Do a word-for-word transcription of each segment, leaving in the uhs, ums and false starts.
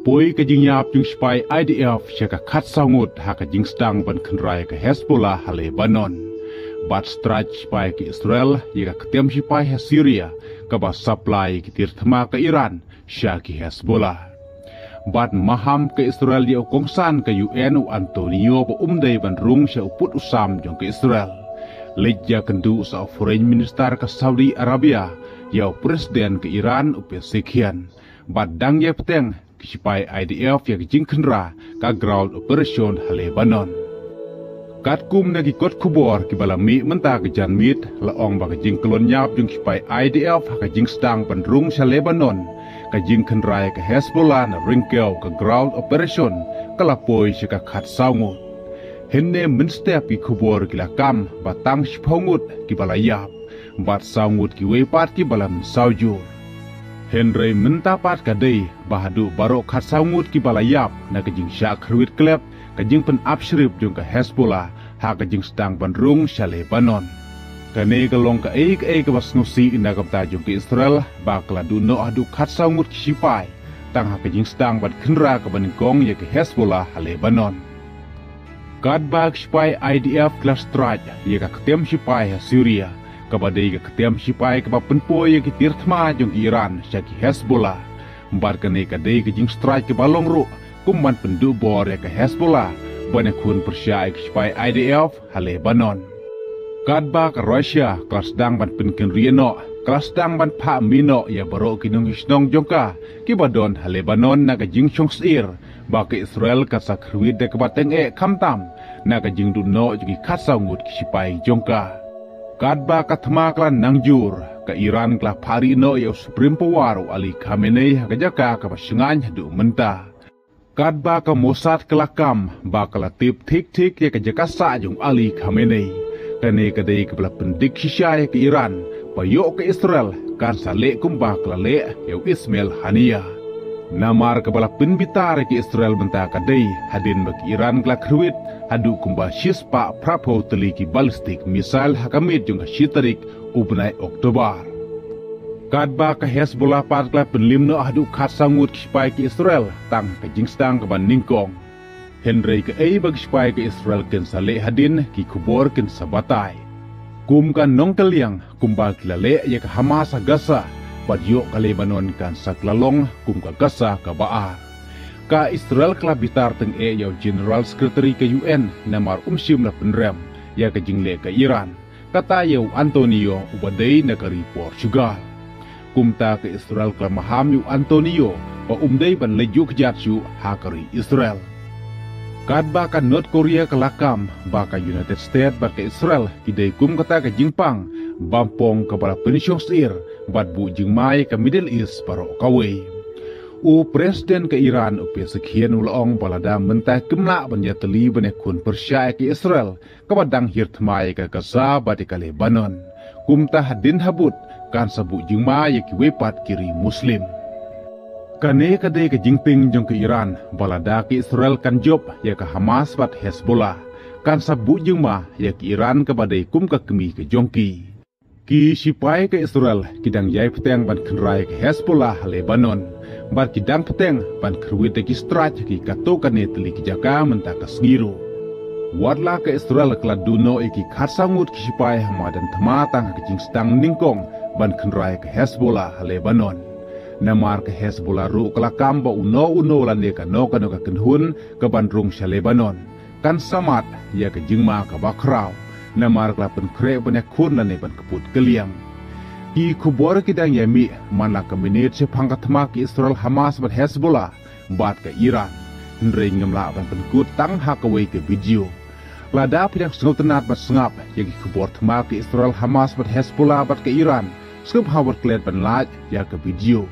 Poi ka jingïap jong ki sipai I D F sha ka khatsaw ngut ha ka jingstang ban kynra ïa ka Hezbollah ha Lebanon. Bad strike sipai ka Israel ïa ka ktien sipai ha Syria kaba supply ïa ki tiar thma ka Iran sha ki Hezbollah. Bad maham ka Israel ïa u kongsan ka U N u Antonio ba um dei ban rung sha u pud u sam jong ka Israel. Leit ïakynduh sa u Foreign Minister ka Saudi Arabia ïa u President ka Iran u Pezeshkian. Bad dang ïai bteng ki sipai I D F ïa ka jingkynra ka ground operation ha Lebanon. Katkum na ki kot khubor kiba la mih mynta ka janmiet la ong ba ka jingkyllon ïap jong ki sipai I D F ha ka jingstang ban rung sha Lebanon, ka jingkynra ïa ka Hezbollah na ryngkew ka ground operation ka la poi sha ka khatsaw ngut. Hynne mynstep ki khubor ki la kam ba tang shiphew ngut kiba la ïap bad saw ngut kiwei pat kiba la mynsaw jur. Hynrei mynta pat ka dei ba haduh baroh khatsaw ngut kiba la ïap na ka jingshah kyrwit klep ka jingpynap shrip jong ka Hezbollah ha ka jingstang ban rung sha Lebanon. Kane ka long kaei kaei kaba sngewsih na ka bynta jong ka Israel ba ka la duh noh haduh khatsaw ngut ki sipai tang ha ka jingstang ban kynra kaba nyngkong ïa ka Hezbollah ha Lebanon. Katba ki sipai I D F ki la strike ïa ka ktien sipai ha Syria, kaba dei ka ktien sipai kaba pynpoi ïa ki tiar thma jong ki Iran sha ki Hezbollah. Bad kane ka dei ka jingstrike kaba long ruh kum ban pynduh bor ïa ka Hezbollah ban ïakhun pyrshah ïa ki sipai I D F ha Lebanon. Katba ka Russia ka la sdang ban pynkynriah noh, ka la sdang ban phah mih noh ïa baroh ki nongshong shnong jong ka kiba don ha Lebanon na ka jingshong syier ba ka Israel kan sa kyrwit da kaba tyngeh khamtam na ka jingduh noh jong ki khatsaw ngut ki sipai jong ka. Katba ka thma ka la nang jur, ka Iran ka la phah rieh noh ïa u Supreme Power u Ali Khamenei ha ka jaka kaba shngaiñ haduh mynta. Katba ka Mossad ka la kam ba ka la tip thik thik ïa ka jaka sah jong u Ali Khamenei. Kane ka dei kaba la pyndik shisha ïa ka Iran ba ïoh ka Israel kan sa leh kumba ka la leh ïa u Ismail Haniyeh. Namar kaba la pynbitar ïa ka Israel mynta ka dei hadien ba ka Iran ka la kyrwit haduh kumba shispah phraphew tylli ki ballistic missile ha ka miet jong ka shi tarik u bnai October. Katba ka Hezbollah pat ka la pynlim noh haduh khatsaw ngut ki sipai ki Israel tang ha ka jingstang kaba nyngkong. Hynrei kaei ba ki sipai ki Israel kin sa leh hadien ki khubor kin sa batai. Kum ka nongkylliang kumba ki la leh ïa ka Hamas ha Gaza bad ïoh ka Lebanon kan sa kylla long kum ka Gaza kaba ar. Ka Israel ka la bitar tyngeh ïa u General Secretary ka U N namar um shym la pynrem ïa ka jingleh ka Iran. Kata ïa u Antonio uba dei na ka ri Portugal. Kumta ka Israel ka la maham ïa u Antonio ba um dei ban leit juh kjat shuh ha ka ri Israel. Katba ka North Korea ka la kam ba ka United States bad ka Israel ki dei kum kata ka jingpang bampong kaba la pynshong syier bad buh jingma ïa ka Middle East baroh kawei. U President ka Iran u Pezeshkian u la ong ba lada mynta kim lah ban ïatylli ban ïakhun pyrshah ïa ka Israel kaba dang hiar thma ïa ka Gaza bad ïa ka Lebanon. Kumta hadien habud kan sa buh jingma ïa kiwei pat ki ri Muslim. Kane ka dei ka jingtieng jong ka Iran ba lada ka Israel kan jop ïa ka Hamas bad Hezbollah, kan sa buh jingma ïa ka Iran kaba dei kum ka kmie ka jong ki. Ki sipai ka Israel ki dang ïai bteng ban kynra ïa ka Hezbollah ha Lebanon bad ki dang bteng ban kyrwit da ki strike ha ki katto katne tylli ki jaka mynta ka sngi ruh. Watla ka Israel ka la duh noh ïa ki khatsaw ngut ki sipai ha madan thma tang ha ka jingstang nyngkong ban kynra ïa ka Hezbollah ha Lebanon. Namar ka Hezbollah ruh ka la kam ba uno uno lane kano kano ka kynhun kaban rung sha Lebanon kan sa mad ïa ka jingma kaba khraw. Namar ka la pynkhreh ban ïakhun lane ban kput kylliang. Ki khubor ki dang ïa mih man la ka minit shaphang ka thma ka Israel Hamas bad Hezbollah bad ka Iran. Hynrei ngim lah ban pynkut tang ha kawei ka video. Lada phi dang sngewtynnat bad sngap ïa ki khubor thma ka Israel Hamas bad Hezbollah bad ka Iran, sngewbha wat klet ban like ïa ka video.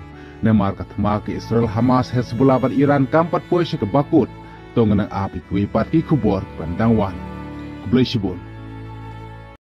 Namar ka thma ka Israel Hamas Hezbollah bad Iran kam pat poi sha kaba kut. To ngin nang ap ïa kiwei pat ki khubor kiban dang wan. Khublei shibun.